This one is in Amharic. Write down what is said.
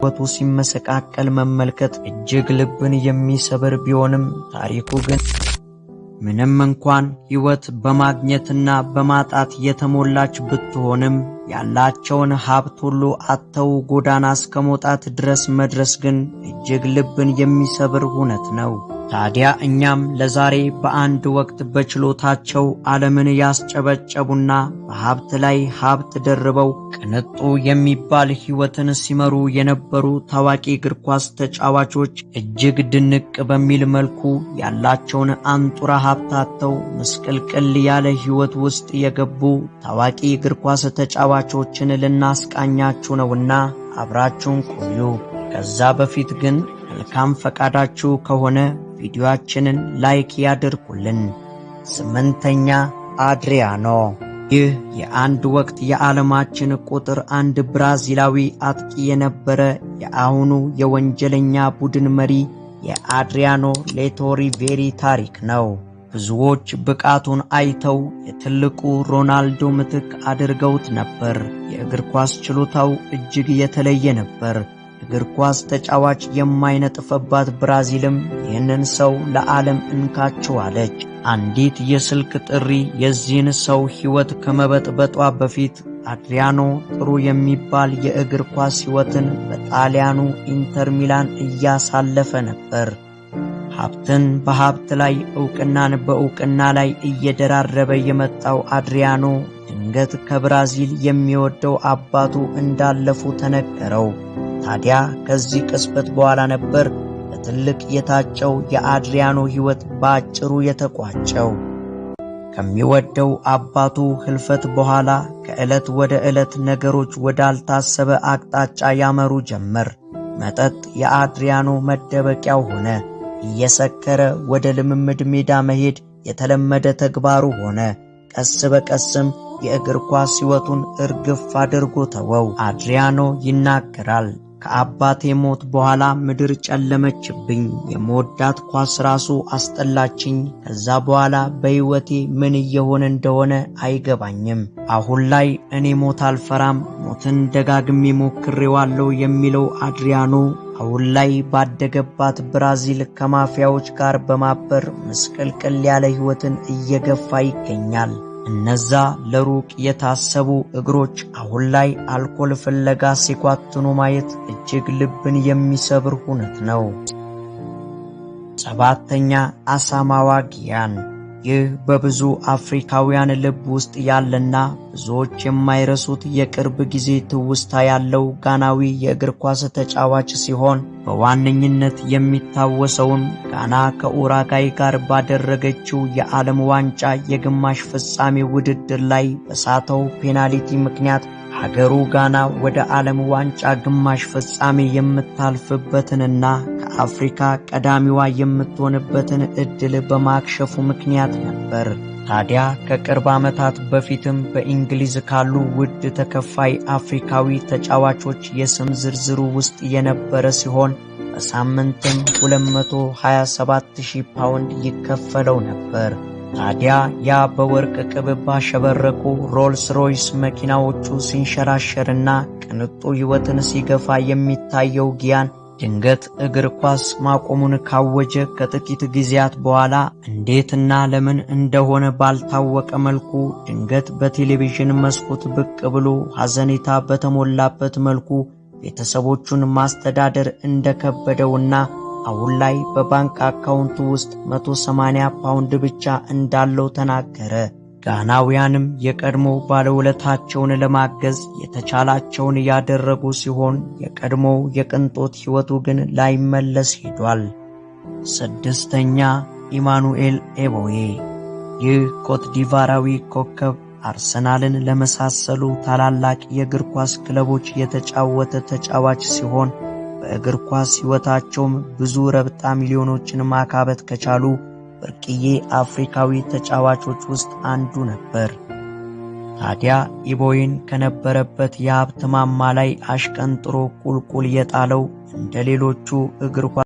ሕይወቱ ሲመሰቃቀል መመልከት እጅግ ልብን የሚሰብር ቢሆንም ታሪኩ ግን ምንም እንኳን ሕይወት በማግኘትና በማጣት የተሞላች ብትሆንም ያላቸውን ሀብት ሁሉ አጥተው ጎዳና እስከ መውጣት ድረስ መድረስ ግን እጅግ ልብን የሚሰብር እውነት ነው። ታዲያ እኛም ለዛሬ በአንድ ወቅት በችሎታቸው ዓለምን ያስጨበጨቡና በሀብት ላይ ሀብት ደርበው ቅንጡ የሚባል ሕይወትን ሲመሩ የነበሩ ታዋቂ እግር ኳስ ተጫዋቾች እጅግ ድንቅ በሚል መልኩ ያላቸውን አንጡራ ሀብት አጥተው ምስቅልቅል ያለ ሕይወት ውስጥ የገቡ ታዋቂ እግር ኳስ ተጫዋቾችን ልናስቃኛችሁ ነውና አብራችሁን ቆዩ። ከዛ በፊት ግን መልካም ፈቃዳችሁ ከሆነ ቪዲዮአችንን like ያድርጉልን። ስምንተኛ፣ አድሪያኖ። ይህ የአንድ ወቅት የዓለማችን ቁጥር አንድ ብራዚላዊ አጥቂ የነበረ የአሁኑ የወንጀለኛ ቡድን መሪ የአድሪያኖ ሌቶ ሪቬሪ ታሪክ ነው። ብዙዎች ብቃቱን አይተው የትልቁ ሮናልዶ ምትክ አድርገውት ነበር። የእግር ኳስ ችሎታው እጅግ የተለየ ነበር። እግር ኳስ ተጫዋች የማይነጥፍባት ብራዚልም ይህንን ሰው ለዓለም እንካችሁ አለች። አንዲት የስልክ ጥሪ የዚህን ሰው ሕይወት ከመበጥበጧ በፊት አድሪያኖ ጥሩ የሚባል የእግር ኳስ ሕይወትን በጣሊያኑ ኢንተር ሚላን እያሳለፈ ነበር። ሀብትን በሀብት ላይ፣ ዕውቅናን በዕውቅና ላይ እየደራረበ የመጣው አድሪያኖ ድንገት ከብራዚል የሚወደው አባቱ እንዳለፉ ተነገረው። ታዲያ ከዚህ ቅጽበት በኋላ ነበር ለትልቅ የታጨው የአድሪያኖ ሕይወት በአጭሩ የተቋጨው። ከሚወደው አባቱ ህልፈት በኋላ ከዕለት ወደ ዕለት ነገሮች ወዳልታሰበ አቅጣጫ ያመሩ ጀመር። መጠጥ የአድሪያኖ መደበቂያው ሆነ። እየሰከረ ወደ ልምምድ ሜዳ መሄድ የተለመደ ተግባሩ ሆነ። ቀስ በቀስም የእግር ኳስ ሕይወቱን እርግፍ አድርጎ ተወው። አድሪያኖ ይናገራል። ከአባቴ ሞት በኋላ ምድር ጨለመችብኝ። የምወዳት ኳስ ራሱ አስጠላችኝ። ከዛ በኋላ በሕይወቴ ምን እየሆነ እንደሆነ አይገባኝም። አሁን ላይ እኔ ሞት አልፈራም፣ ሞትን ደጋግሜ ሞክሬዋለሁ የሚለው አድሪያኖ አሁን ላይ ባደገባት ብራዚል ከማፊያዎች ጋር በማበር ምስቅልቅል ያለ ሕይወትን እየገፋ ይገኛል። እነዛ ለሩቅ የታሰቡ እግሮች አሁን ላይ አልኮል ፍለጋ ሲኳትኑ ማየት እጅግ ልብን የሚሰብር ሁነት ነው። ሰባተኛ፣ አሳማዋ ጊያን። ይህ በብዙ አፍሪካውያን ልብ ውስጥ ያለና ብዙዎች የማይረሱት የቅርብ ጊዜ ትውስታ ያለው ጋናዊ የእግር ኳስ ተጫዋች ሲሆን በዋነኝነት የሚታወሰውም ጋና ከኡራጋይ ጋር ባደረገችው የዓለም ዋንጫ የግማሽ ፍጻሜ ውድድር ላይ በሳተው ፔናልቲ ምክንያት ሀገሩ ጋና ወደ ዓለም ዋንጫ ግማሽ ፍጻሜ የምታልፍበትንና ከአፍሪካ ቀዳሚዋ የምትሆንበትን ዕድል በማክሸፉ ምክንያት ነበር። ታዲያ ከቅርብ ዓመታት በፊትም በእንግሊዝ ካሉ ውድ ተከፋይ አፍሪካዊ ተጫዋቾች የስም ዝርዝሩ ውስጥ የነበረ ሲሆን በሳምንትም 227,000 ፓውንድ ይከፈለው ነበር። ታዲያ ያ በወርቅ ቅብ ባሸበረቁ ሮልስ ሮይስ መኪናዎቹ ሲንሸራሸርና ቅንጡ ሕይወትን ሲገፋ የሚታየው ጊያን ድንገት እግር ኳስ ማቆሙን ካወጀ ከጥቂት ጊዜያት በኋላ እንዴትና ለምን እንደሆነ ባልታወቀ መልኩ ድንገት በቴሌቪዥን መስኮት ብቅ ብሎ ሐዘኔታ በተሞላበት መልኩ ቤተሰቦቹን ማስተዳደር እንደከበደውና አሁን ላይ በባንክ አካውንቱ ውስጥ 180 ፓውንድ ብቻ እንዳለው ተናገረ። ጋናውያንም የቀድሞ ባለውለታቸውን ለማገዝ የተቻላቸውን ያደረጉ ሲሆን የቀድሞው የቅንጦት ሕይወቱ ግን ላይመለስ ሄዷል። ስድስተኛ፣ ኢማኑኤል ኤቦዬ። ይህ ኮትዲቫራዊ ኮከብ አርሰናልን ለመሳሰሉ ታላላቅ የእግር ኳስ ክለቦች የተጫወተ ተጫዋች ሲሆን በእግር ኳስ ሕይወታቸውም ብዙ ረብጣ ሚሊዮኖችን ማካበት ከቻሉ ብርቅዬ አፍሪካዊ ተጫዋቾች ውስጥ አንዱ ነበር። ታዲያ ኢቦይን ከነበረበት የሀብት ማማ ላይ አሽቀንጥሮ ቁልቁል የጣለው እንደ ሌሎቹ እግር ኳስ